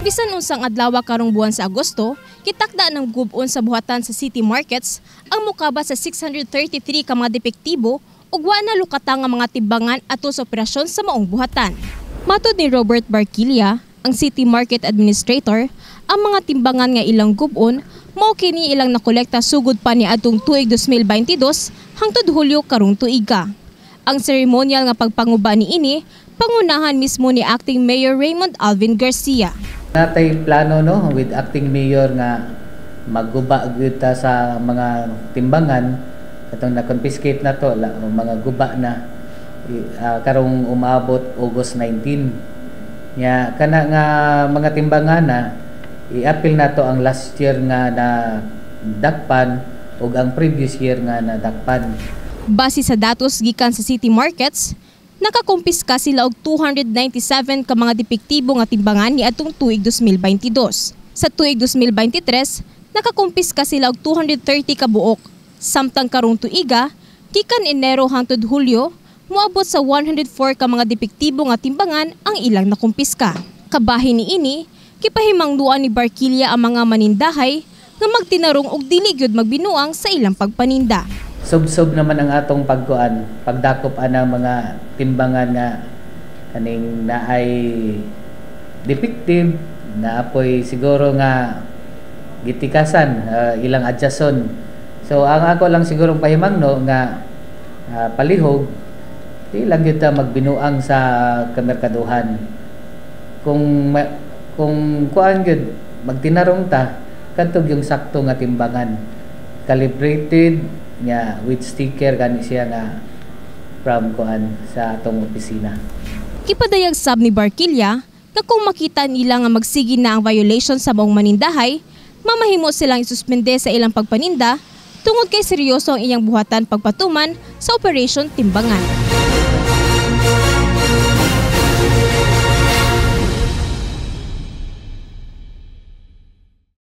Bisan unsang adlaw karong buwan sa Agosto, kitakda ng gub-on sa buhatan sa City Markets ang mukaba sa 633 ka mga depektibo ug wa na lukata nga mga timbangan ato sa operasyon sa maong buhatan. Matod ni Robert Barquilla, ang City Market Administrator, ang mga timbangan nga ilang gub-on mao kini ilang nakolekta sugod pa ni adtong tuig 2022 hangtod Hulyo karong tuiga. Ang seremonyal nga pagpanguba ni ini pangunahan mismo ni Acting Mayor Raymond Alvin Garcia. Natay plano, no, with acting mayor nga magguba gyud ta sa mga timbangan katong na-confiscate na to la, mga guba na karong umabot August 19 nya. Kana nga mga timbangan na i-appeal nato ang last year nga na dakpan ug ang previous year nga nadakpan. Base sa datos gikan sa City Markets, nakakumpiska sila og 297 ka mga depektibo nga timbangan niadtong tuig 2022. Sa tuig 2023, nakakumpiska sila og 230 ka buok. Samtang karong tuiga, gikan Enero hangtod Hulyo, moabot sa 104 ka mga depektibo nga timbangan ang ilang nakumpiska. Kabahin niini, gipahimangnuan ni Barquilla ang mga manindahay nga magtinarong og dili gyud magbinuang sa ilang pagpaninda. Sub-sub naman ang atong pagkuan, pagdakop anang mga timbangan nga kaning naay defective na apoy siguro nga gitikasan, ilang adjuston. So ang ako lang siguro pahimangno nga palihog di lang gyud ta magbinuang sa kamerkaduhan. Kung kuan gyud, magtinarong ta kadto yung sakto nga timbangan, calibrated nga with sticker gani siya nga from kuan sa atong opisina. Gipadayag sab ni Barquilla nga kung makita nila nga magsige na ang violation sa maong manindahay, mamahimo silang isuspende sa ilang pagpaninda tungod kay seryoso ang iyang buhatan pagpatuman sa Operation Timbangan.